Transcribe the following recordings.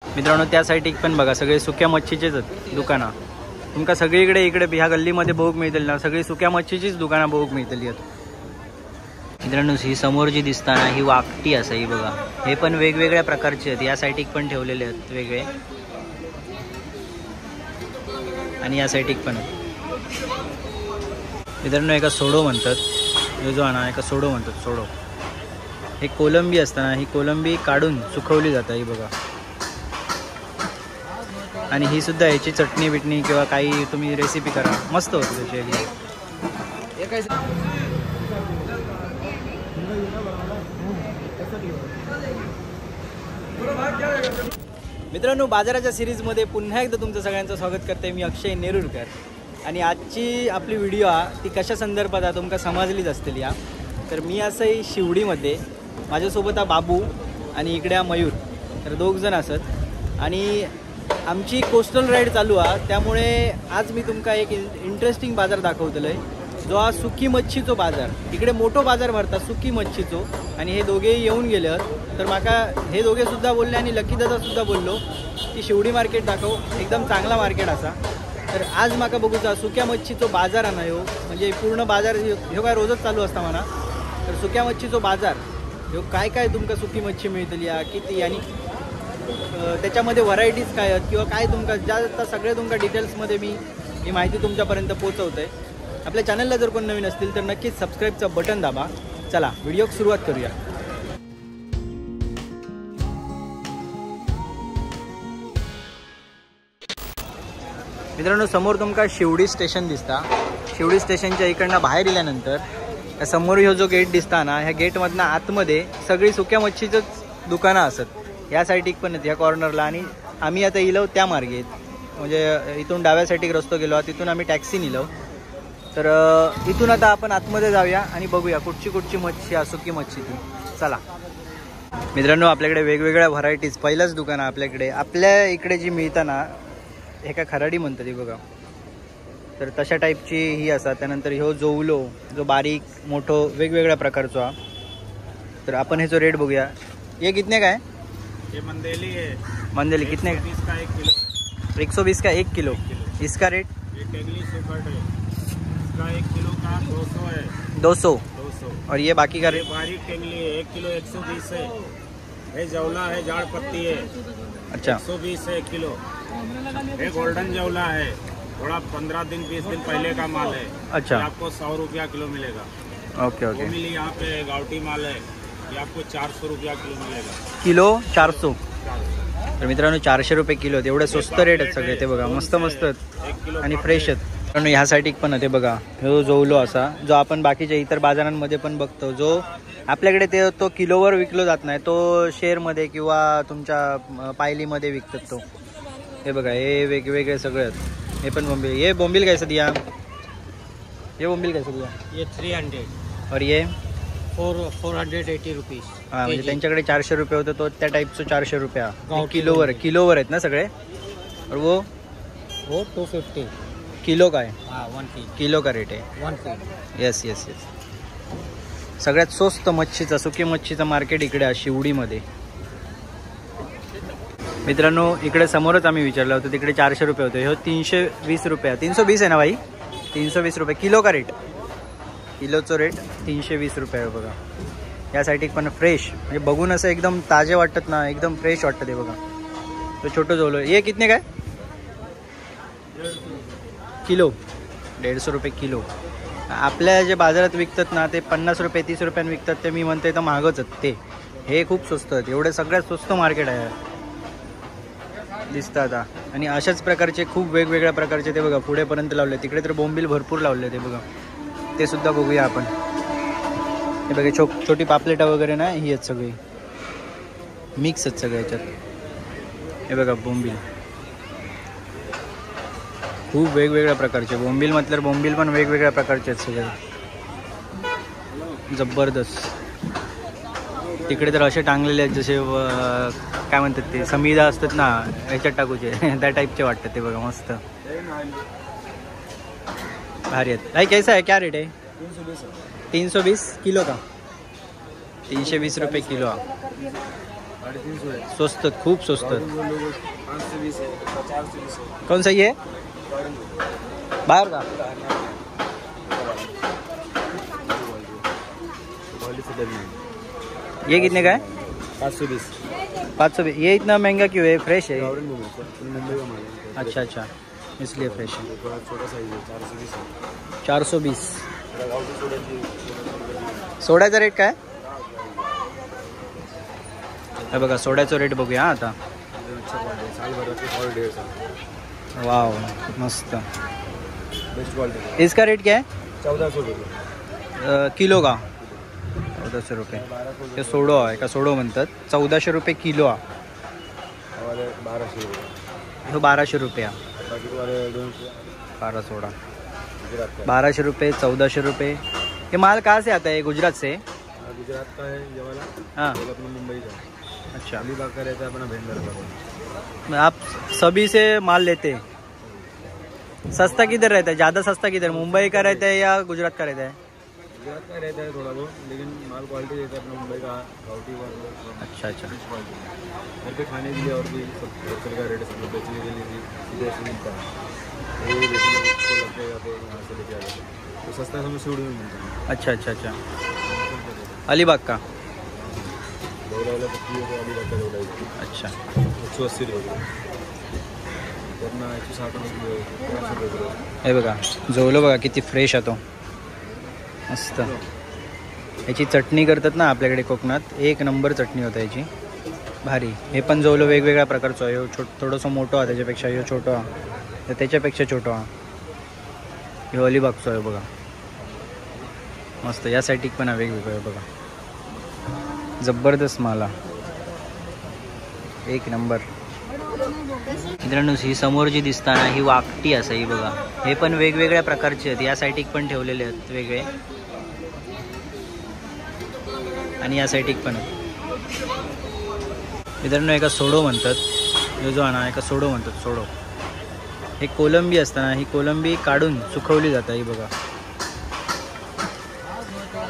मित्रांनो त्या साईडीक पण बघा सगळे सुक्या मच्छीचेच आहेत दुकाना। तुमका सगळीकडे इकडे ह्या गल्लीमध्ये बघूक मिळतील ना, सगळी सुक्या मच्छीचीच दुकाना बघूक मिळतील यात। मित्रांनो ही समोर जी दिसता ना ही वाकटी असा ही बघा, हे पण वेगवेगळ्या प्रकारचे आहेत। या साईडीक पण ठेवलेले आहेत वेगळे आणि या साईडीक पण आहेत। मित्रांनो एका सोडो म्हणतात, हे जो आहे ना एका सोडो म्हणतात, सोडो हे कोलंबी असताना ही कोलंबी काढून सुकवली जाते ही बघा। आणि ही सुद्धा ह्याची चटणी बिटणी किंवा काही तुम्ही रेसिपी करा, मस्त होते त्याची एकदम। मित्रांनो बाजाराच्या सिरीजमध्ये पुन्हा एकदा तुमचं सगळ्यांचं स्वागत करते मी अक्षय नेरुरकर। आणि आजची आपली व्हिडिओ हा ती कशा संदर्भात आहे तुमका समजलीच असतील या। तर मी असंही शिवडीमध्ये, माझ्यासोबत हा बाबू आणि इकडे हा मयूर, तर दोघ जण असत आणि आमची कोस्टल राईड चालू आहे। त्यामुळे आज मी तुमका एक इंटरेस्टिंग बाजार दाखवतलोय, जो हा सुकी मच्छीचो बाजार। इकडे मोठो बाजार भरता सुकी मच्छीचो आणि हे दोघेही येऊन गेले। तर माका हे दोघेसुद्धा बोलले आणि लकी दादासुद्धा बोललो की शिवडी मार्केट दाखव, एकदम चांगला मार्केट असा। तर आज माका बघूचा सुक्या मच्छीचो बाजार आहे ना ह्यो, म्हणजे पूर्ण बाजार ह्यो काय रोजच चालू असता म्हणा। तर सुक्या मच्छीचो बाजार ह्यो काय काय तुमका सुकी मच्छी मिळतली या किती आणि त्याच्यामध्ये व्हरायटीज काय आहेत किंवा काय तुमका ज्या आता सगळे तुमका डिटेल्समध्ये मी ही माहिती तुमच्यापर्यंत पोचवतोय। आपल्या चॅनलला जर कोण नवीन असतील तर नक्कीच सबस्क्राईबचं बटन दाबा। चला व्हिडिओ सुरुवात करूया। मित्रांनो समोर तुमका शिवडी स्टेशन दिसता। शिवडी स्टेशनच्या इकडनं बाहेर इल्यानंतर समोर ह्यो जो गेट दिसता ना, ह्या गेटमधनं आतमध्ये सगळी सुक्या मच्छीचंच दुकानं असत। या साईडीक पण आहेत ह्या कॉर्नरला, आणि आम्ही आता इलो त्या मार्गे, म्हणजे इथून डाव्या साईडीक रस्तो गेलो तिथून आम्ही टॅक्सी नेलो। तर इथून आता आपण आतमध्ये जाऊया आणि बघूया कुठची कुठची मच्छी आहे सुकी मच्छी ती। चला मित्रांनो आपल्याकडे वेगवेगळ्या व्हरायटीज, पहिलंच दुकान आहे आपल्याकडे। आपल्या इकडे जी मिळताना एका खराडी म्हणतात ती बघा, तर तशा टाईपची ही असा। त्यानंतर ह्यो जोवलो जो बारीक मोठो वेगवेगळ्या प्रकारचो। तर आपण ह्याचो रेट बघूया। ये कितने का है? ये मंदेली है। मंदेली कितने? 120 का 1 किलो। 120 का 1 किलो। इसका रेट? ये टेंगली सेपरेट है, इसका 1 किलो का 200 है। 200। 200। और ये बाकी का रेट? बारीक टेंगली है 1 किलो 120 है। ये जवला है, झाड़ पत्ती है। अच्छा 120 है 1 किलो। ये गोल्डन जवला है, थोड़ा 15 दिन 20 दिन पहले का माल है। अच्छा आपको 100 रुपया किलो मिलेगा। Okay okay. मिली यहाँ पे गावठी माल है, ये आपको 400 रुपया किलो मिलेगा। किलो 400। तर मित्रांनो 400 रुपये किलो, एवढे स्वस्त रेट आहेत सगळे। ते बघा मस्त मस्त आहेत आणि फ्रेश आहेत। मित्रांनो ह्यासाठी पण ते बघा ह्यो जोवलो असा जो आपण बाकीच्या इतर बाजारांमध्ये पण बघतो, जो आपल्याकडे ते तो किलोवर विकलो जात नाही, तो शेअरमध्ये किंवा तुमच्या पायलीमध्ये विकतात तो। हे बघा हे वेगवेगळे सगळे आहेत। हे पण बोंबील, ये बोंबील कैसे दिया? ये बोंबील कैसे दिया? ये 300। और ये 480 रुपीज। हां म्हणजे त्यांच्याकडे 400 रुपये होते, तो त्या टाईपचं 400 रुपया किलोवर, किलोवर आहेत ना सगळे। और वो वो 250 किलो का है। हां 1 केजी किलो का रेट आहे 1 केजी। Yes yes yes. सगळ्यात स्वस्त मच्छीचा सुकी मच्छीचा मार्केट इकडे आहे शिवडीमध्ये। मित्रांनो इकडे समोरच आम्ही विचारलं होतं, तिकडे 400 रुपये होते, ह्यो 320 रुपये। 320 आहे ना भाई? 320 रुपये किलो का रेट, किलोचं रेट 320 रुपये आहे बघा। यासाठी पण फ्रेश, म्हणजे बघून असं एकदम ताजे वाटत ना, एकदम फ्रेश वाटतं ते बघा। तो छोटं जोलो ये कितने काय किलो? 150 रुपये किलो। आपल्या जे बाजारात विकतात ना ते 50 रुपये 30 रुपयांनी विकतात, ते मी म्हणते तर महागच आहेत ते, हे खूप स्वस्त आहेत। एवढे सगळ्यात स्वस्त मार्केट आहे दिसतं आता। आणि अशाच प्रकारचे खूप वेगवेगळ्या प्रकारचे ते बघा पुढेपर्यंत लावले। तिकडे तर बोंबील भरपूर लावले ते बघा, ते सुद्धा बघूया आपण। हे बघा छोटी पापलेटा वगैरे ना ही आहेत सगळी, मिक्स आहेत सगळ्या ह्याच्यात। हे बघा बोंबील खूप वेगवेगळ्या प्रकारचे, बोंबील म्हटल्यावर बोंबील पण वेगवेगळ्या प्रकारचे आहेत सगळे, जबरदस्त। तिकडे तर असे टांगलेले आहेत जसे काय म्हणतात ते समिधा असतात ना ह्याच्यात टाकूचे त्या टाईपचे वाटतात ते बघा, मस्त भारी आहेत। भाई कैसा है, क्या रेट है? 320 किलो का। 320 रुपये किलो। 350 है। स्वस्त, खूप स्वस्त। 520 है, 420 है। कौन सा ये बाहर का? ये कितने का है? 520। 520। ये इतना महंगा क्यों है? फ्रेश है। मुंबई का माल है। अच्छा अच्छा, इसलिए फ्रेश है। थोड़ा छोटा साइज है, 420 है। 420। सोड्याचा रेट काय? हे बघा, सोड्याचा रेट बघूया आता। वाव, मस्त। Best quality. इसका रेट क्या है? 1400 रुपये किलो का। 1400 रुपये। हे सोडो आहे का? सोडो म्हणतात। 1400 रुपये किलो आहे। 1200 रुपये। हो 1200 रुपये। 12 सोडा 1200 रुपये, 1400 रुपये। ये माल कहाँ से आता है? गुजरात से? गुजरात का है ये वाला। हाँ, अपना मुंबई का। अच्छा, अलीबाग का रहता है अपना, भेंडर का। आप सभी से माल लेते हैं? सस्ता किधर रहता है? ज़्यादा सस्ता किधर, मुंबई का रहता है या गुजरात का रहता है? गुजरात का रहता है थोड़ा बहुत, लेकिन माल क्वालिटी रहता है अपना मुंबई का, गाँव वाला। अच्छा अच्छा। घर पे खाने के लिए और भी सब होलसेल का रेट है, सब बेचने के लिए भी सीधे ऐसे मिलता है। वो बेचने को लगता है तो यहाँ से लेके आ जाते हैं, तो सस्ता हमें शिवड़ी में मिलता है। अच्छा अच्छा अच्छा। अलीबाग का अलीबाग का। अच्छा, 180 रुपये अपना, 160 रुपये। हे बघा, जवलो बघा किती फ्रेश आहे तो, मस्त। याची चटणी करतात ना आपल्याकडे कोकणात, एक नंबर चटणी होते याची, भारी। हे पण जवलो वेगवेगळ्या प्रकारचं आहे। ह्यो थोडंसं मोठं आहे त्याच्यापेक्षा, ह्यो छोटं आहे तर त्याच्यापेक्षा छोटं आहे। ह्यो अलिबागचं आहे बघा, मस्त। यासाठी पण आहे वेगवेगळं आहे बघा, जबरदस्त माल, एक नंबर। मित्रांनो, ही समोर जी दिसताना ही वाकटी असं ही बघा, हे पण वेगवेगळ्या प्रकारचे आहेत। या साईडीक पण ठेवलेले आहेत वेगळे, आणि या साईडीक पण आहेत। मित्रांनो, एका सोडो म्हणतात, जो आहे ना एका सोडो म्हणतात, सोडो। हे कोलंबी असताना ही कोलंबी काढून सुकवली जाते ही बघा,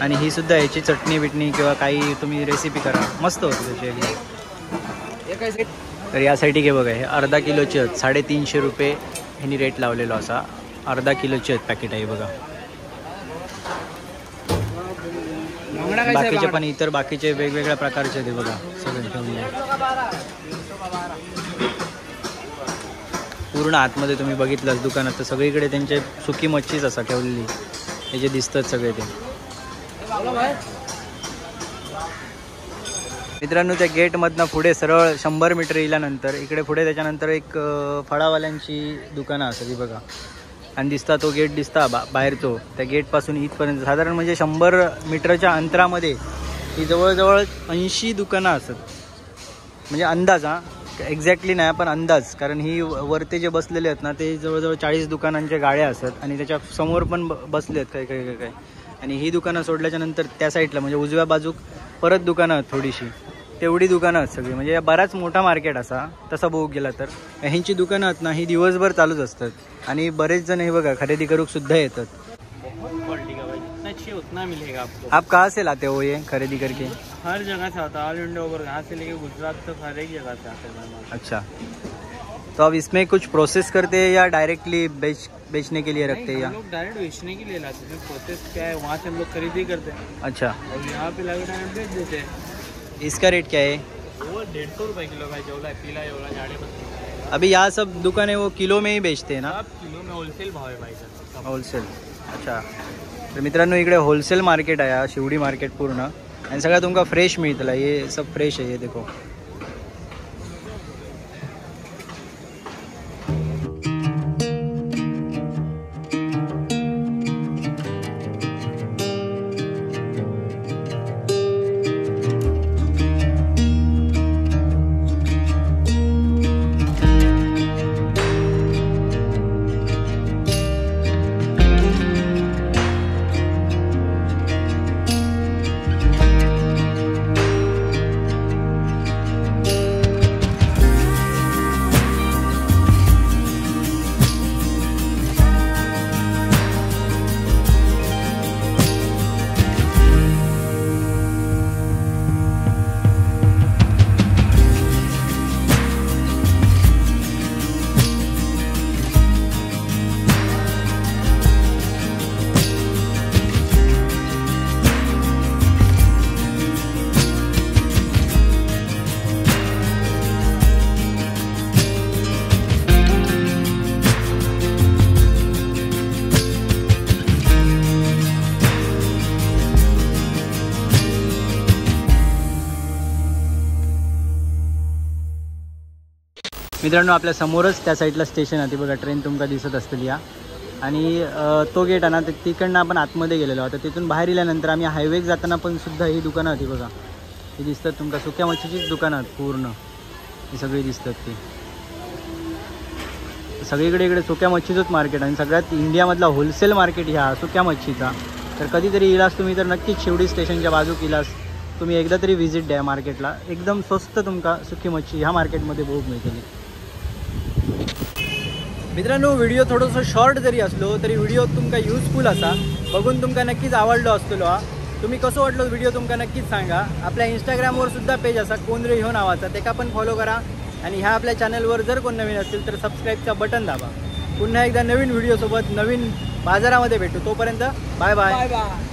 आणि ही सुद्धा याची चटणी बिटणी किंवा काही तुम्ही रेसिपी करा, मस्त होते त्याची एकदम। तर यासाठी घे बघा, हे अर्धा किलोचे आहेत, 350 रुपये ह्यांनी रेट लावलेलो असा। अर्धा किलोचे आहेत पॅकेट आहे बघा। बाकीचे पण इतर बाकीचे वेगवेगळ्या प्रकारचे ते बघा सगळे ठेवलेले। पूर्ण आतमध्ये तुम्ही बघितलं दुकानात तर सगळीकडे त्यांचे सुकी मच्छीच असा ठेवलेली, हे जे दिसतात सगळे ते। मित्रांनो, त्या गेटमधनं पुढे सरळ 100 मीटर येल्यानंतर इकडे पुढे त्याच्यानंतर एक फळावाल्यांची दुकानं असतात बघा, आणि दिसता तो गेट दिसता बाहेरचो, त्या गेटपासून इथपर्यंत साधारण म्हणजे 100 मीटरच्या अंतरामध्ये ही जवळजवळ 80 दुकानं असत, म्हणजे अंदाज, हां एक्झॅक्टली नाही पण अंदाज, कारण ही वरते जे बसलेले आहेत ना ते जवळजवळ 40 दुकानांच्या गाड्या असत, आणि त्याच्या समोर पण बसले आहेत काही काही काही काही। आणि ही दुकानं सोडल्याच्या नंतर त्या साईडला म्हणजे उजव्या बाजूक परत दुकानं आहेत थोडीशी, तेवढी दुकानं आहेत सगळी, म्हणजे बराच मोठा मार्केट असा तसा बघू गेला तर। ह्यांची दुकानं आहेत ना ही दिवसभर चालूच असतात, आणि बरेच जण हे बघा खरेदी करूक सुद्धा येतात। बहुत क्वालिटी का भाई, जितना चाहिए उतना मिलेगा आपको। आप कहाँ से लाते हो ये खरेदी करके? हर जगह से आता है, ऑल इंडिया ओवर, यहाँ से लेके गुजरात तक हर एक जगह से आता है। अच्छा, तो आप इसमें कुछ प्रोसेस करते हैं या डायरेक्टली बेचने के लिए रखते हैं? या हम लोग डायरेक्ट बेचने के लिए लाते हैं, प्रोसेस क्या है वहाँ से हम लोग खरीदी करते हैं। अच्छा, और यहाँ पे लाके डायरेक्ट बेच देते हैं। इसका रेट क्या है? वो 150 रुपये किलो का जवला है, पीला जवला झाड़े पर। अभी यहाँ सब दुकान है वो किलो में ही बेचते हैं ना? सब किलो में होलसेल भाव है भाई साहब। होलसेल, अच्छा। तर मित्रांनो, इकडे होलसेल मार्केट आहे शिवडी मार्केट पूर्ण, आणि सगळं तुमका फ्रेश मिळतला। ये सब फ्रेश आहे, ये देखो। मित्रांनो आपल्या समोरच त्या साईडला स्टेशन आहे, ती बघा ट्रेन तुमका दिसत असतील या. आणि तो गेट आहे ना, तर तिकडनं आपण आतमध्ये गेलेलो. आता तिथून बाहेर आल्यानंतर आम्ही हायवे जाताना पण सुद्धा ही दुकानं होती बघा, ही दिसतात तुमका सुक्या मच्छीचीच दुकानं आहेत पूर्ण, ही सगळी दिसतात ती सगळीकडे. इकडे सुक्या मच्छीचंच मार्केट आणि सगळ्यात इंडियामधला होलसेल मार्केट ह्या सुक्या मच्छीचा. तर कधीतरी इलास तुम्ही तर नक्कीच शिवडी स्टेशनच्या बाजूक इलास तुम्ही एकदा तरी व्हिजिट द्या मार्केटला. एकदम स्वस्त तुमका सुकी मच्छी ह्या मार्केटमध्ये बघूक मिळतली. मित्रांनो व्हिडिओ थोडंसं शॉर्ट जरी असलो तरी व्हिडिओ तुमका युजफुल असा, बघून तुमका नक्कीच आवडलो असतलो हा. तुम्ही कसं वाटलो व्हिडिओ तुमका नक्कीच सांगा. आपल्या इंस्टाग्रामवर सुद्धा पेज असा कोण रे ह्यो नावाचा, तेका पण फॉलो करा. आणि ह्या आपल्या चॅनलवर जर कोण नवीन असतील तर सबस्क्राईबचा बटन दाबा. पुन्हा एकदा नवीन व्हिडिओसोबत नवीन बाजारामध्ये भेटू, तोपर्यंत बाय बाय. Bye bye.